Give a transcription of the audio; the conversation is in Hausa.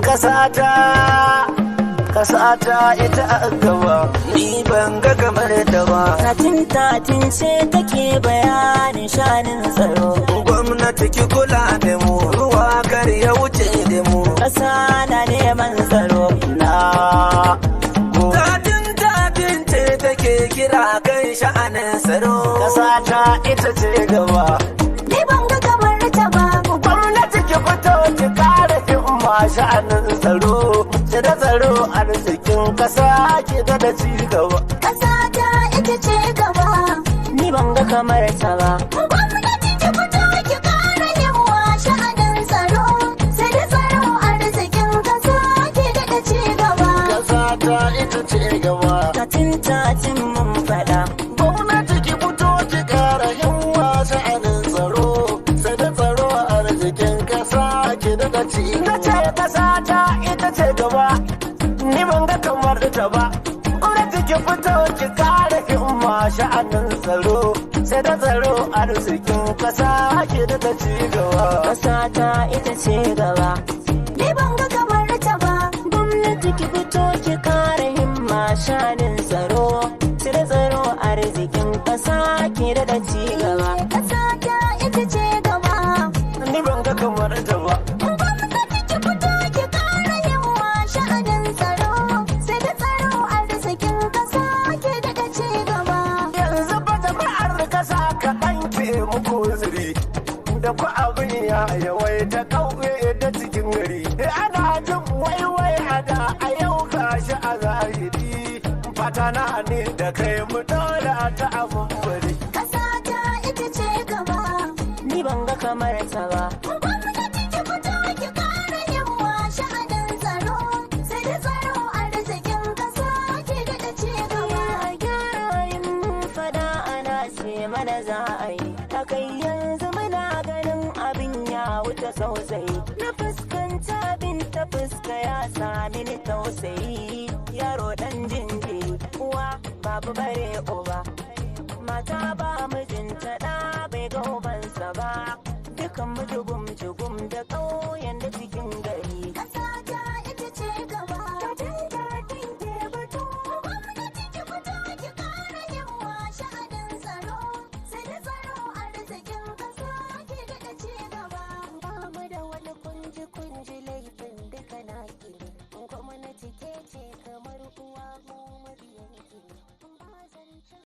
Kasata, kasata ita a gaba, ni ban ga kamar ta ba. Tatin tatin ce take bayanin shanin tsaro. Gwamnati ki kula da mu, ruwa kar ya wuce da mu. Ƙasa na neman tsaro. Na tatin tatin ce take kira kan sha'anin tsaro. Kasata ita ce gaba. Ni ban ga kamar ta ba. Gwamnati ki fito ki kare himma sha'anin tsaro. Ki da tsaro arzikin kasa ki da da ci gaba. Ƙasa ta ita ce gaba. Ni ban ga kamar ta ba. Gwamnati ki fito ki ƙara himma sha'anin tsaro. Sai da tsaro arzikin ƙasa ke daɗa ci gaba. Kasa ta ita ce gaba. Tatin tatin mun faɗa. Gwamnati ki fito ki kara himma sha'anin tsaro. Sai da tsaro arzikin kasa ki da da ci gaba. Ce kasa ta ita ce gaba. Ni ban ga kamar ta ba. Gwamnati ki fito ki kara himma sha'anin tsaro. Sai da tsaro arzikin kasa ki da da ci gaba. Ƙasa ta ita ce gaba. Ni ban ga kamar ta ba. Gwamnati ki fito ki kare himma shanin tsaro. Cire tsaro arzikin ƙasa ki daɗa ci gaba. Ƙasa ta ita ce gaba. Ni ban ga kamar ta ba. Gwamnati ki fito ki ƙara himma sha'anin tsaro. Sai da tsaro arzikin ƙasa ke daɗa ci gaba. Yanzu ba jama'ar kasa kaɗan ke muku zuri. Da ku abin ya yawaita ƙauye da cikin gari. Ana jin waiwai a da a yau gashi a zahiri. Fata na ne da kai mu dole ta abun bari. Ƙasa ta ita ce gaba. Ni ban ga kamar ta ba. Gwamnati ki fito ki ƙara himma sha'anin tsaro. Sai da tsaro arzikin ƙasa ke daɗa ci gaba. A gyara yin fada ana ce mana za a yi. Akai yanzu muna ganin abin ya wuce sosai. Na fuskanta abin ta fuska ya sami ni tausayi. Yaro dan jinjiri, uwa babu bare uba. Mata ba mijinta ɗa bai ga ubansa ba. Dukan mu jugum jugum da